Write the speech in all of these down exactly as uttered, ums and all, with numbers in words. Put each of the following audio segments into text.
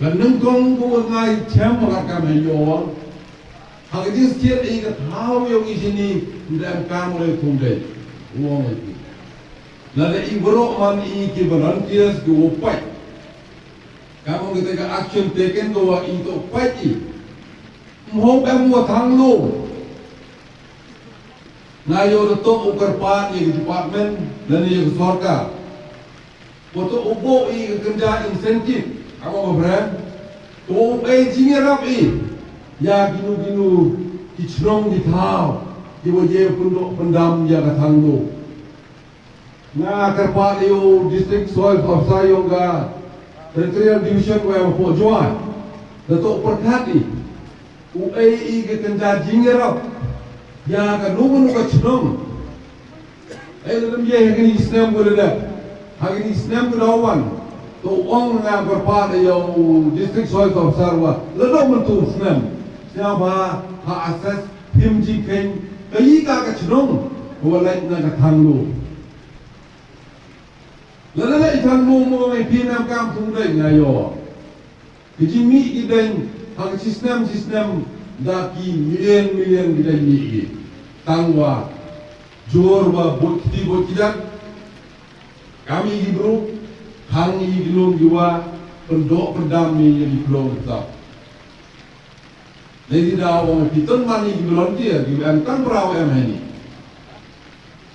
Ka nyngkong ko wa ngai chem wa ka kam he yoh. Ha ka jingsiat i ka thaw yong i chini, nda em kam le thung dei. Wong i. Lada i waroh man i ki volunteers ki wa pait. Kam ong kita ka action taken ko wa i to pait i. Mhong em wa thang lo. Nga yoh da toh u kyrpad ya ka department, lane ya ka sorkar. Wa toh u buh i ka kynja incentive, ama wa brand. Toh u e jingyarap i. Ya kinu kinu ki chnong ki thaw, ki wa ye pyndoh pyndam ya ka thang lo. Nga kyrpad ya u District Soil Officer yong ka Territorial Division wa em poh Jowai. Da toh pyrkhat i. U e i ka kynja jingyarap. Ya ka nu ka nu ka chnong. E la dam ye ha kini snem ko da. Ha kini snem ko da wan. Toh ong nga kyrpad ya u District Soil Officer wa. La dam tu snem. Snem ba ha assess him jingkheiñ. Ka i ka ka chnong. Ko wa lait na ka thang lo. Lada leh i thang mo mo i phi nam kam thung dei nga yoh. Ki jingmih ki dei, ha ki chi snem chi snem, da ki million million ki dei mih ki. Tang wa, jur wa bot kti bot kjat, kam i ki bru, thang i ki lum ki wa, pyndoh pyndam i ya ki plong tap. Neitæ daw ong phi tang man i ki volunteer, ki em tang pra em heini.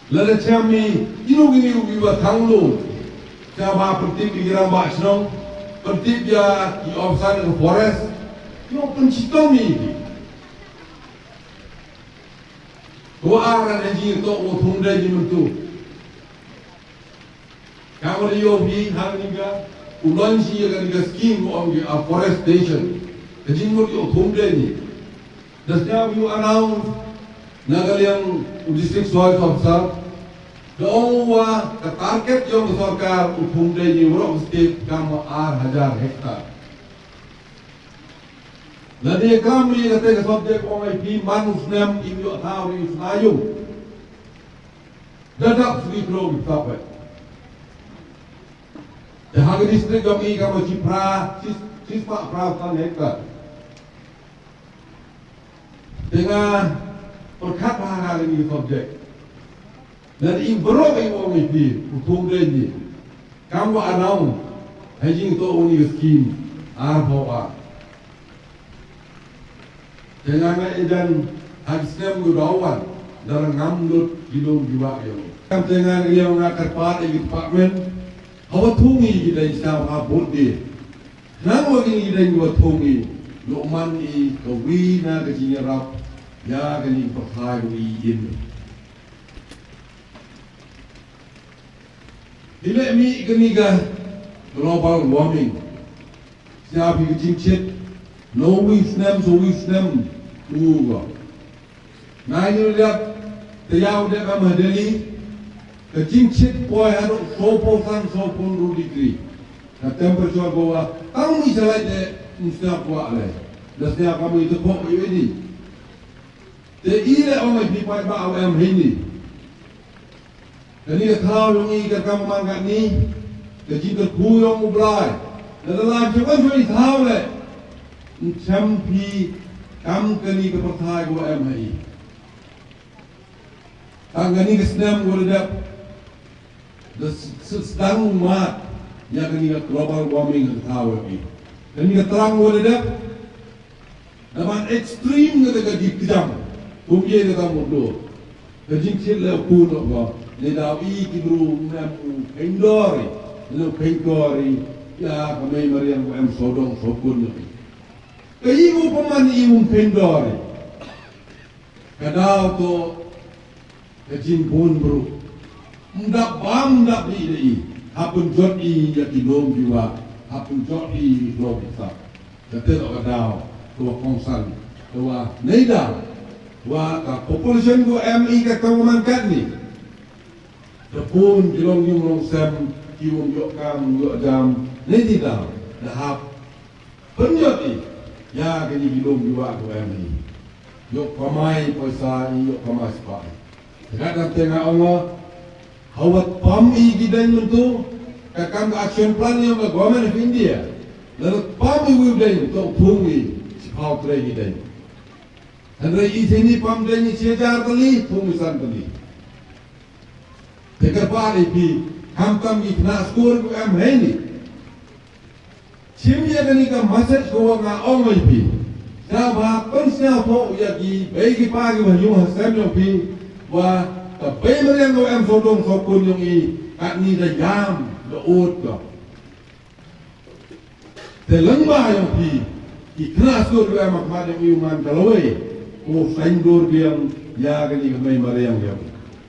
Lada chem i, kino kini u ki wa thang lo. Chem ba pyntip i ki rangbah chnong, pyntip ya ki officer ka forest, yoh pynchitom i ki. Ko aran e ji toh u thung dei ji myntu. Ka wa da yoh phi ha kani ka, u launch ya kani ka scheme ko ong ki afforestation. Ka jingmut yoh thung dei ni. Da sñiaw u announce na ka liang u District Soil Officer. Da ong wa ka target yong ka sorkar u thung dei ni waroh ka state kam wa ar hajar hectare. Lada ya kam ya kate ka subject ong i phi man u snem i yoh thaw ri u sñiaw. Da dap suri klo i tap eh. Te ha ka district yong i kam wa chi phra, chi, chi spah phra san hectare. Te nga pyrkhat bha ha kani ka subject. Lada i waroh i ong i phi, u thung dei ni. Kam wa announce, ha jingtoh u ni ka scheme, ar phaw ar. Te nga nga i dan, ha ki snem ko da wan, da la ngam lut ki lum ki wah yong. Kam te nga nga yoh nga kyrpad i ki department, ha wa thung i ki dei sa ha bot de. Nang wa ki dei wa thung i, yoh man i ka wi na ka jingyarap, ya kani ka pyrthai wi in. Hi leh mih kani ka global warming. Sñiaw phi ka jingchit, no wi snem, so wi snem, u ko. Nai ni u dep, te ya u dep em ha Delhi, ka jingchit poi hadooh soo phaw san, soo phaw ynru degree. Ka temperature ko wa, tang mi sa lai de, ym sñiaw kwah le. Da sñiaw kam i te pok i ni. Te i le ong i phi paidbah wa em heini. Kani ka thaw yong i ka kam man kani, ka jingkyrkhu yong u Blai. Lada la chem wan chwa i thaw le, ym chem phi kam kani ka pyrthai ko em ha i. Tang kani ka snem ko da dep, da s-, s-, sdang u mat, ya kani ka global warming ka thaw yong i. Kani ka trang ko da dep, da man extreme kata ka dip kjam. Kum ye kata mut do. Ka jingchit le u pun ko. Neidaw i ki bru ym em u pyndoh i. Ym em u pyndoh i. Ya ka mei mariang ko em sodong sokun i. Ka i u pynman i u pyndoh i. Ka daw to Ka jingbun bru. Ym dap bam ym dap dih da i. Hap pynjot i ya ki lum ki wah. Hap pynjot i ya ki lum ki sap. Ka te ka daw. Ka wa kongsan. Ka wa neidaw. Wa ka population ko em i ka kong man katni. Ka pun ki long yung long sem. Ki wym yoh kam, wym yoh jam. Neidaw. Da hap Pynjot i, ya kani ki lum ki wah ko em i. Yoh kamai poisa i, yoh kamai spah i. Te katni te nga ong o, hawa pam i ki dang myntu, ka kam ka action plan yong ka Government of India. Lada pam i wi u deiñ, toh phung i chiphaw trei ki deiñ. Hynrei i chini pam deiñ i chi hajar tylli, phung i san tylli. Te kyrpad i phi, khamtam ki khynnah skur kiwa em heini. Chim ya kani ka message kawa nga ong i phi. Sñiawbha pynsñiawthooh ya ki bei ki pa kiwa ha yung ha sem yong phi, wa ka bei mariang kawa em sawdong sawkun yong i, katni da yam, da ood ko. Te lyngba yong phi, ki khynnah skur kiwa em ha khmat yong i u man ka lawei, u saiñdur biang ya kani ka bei mariang yong i.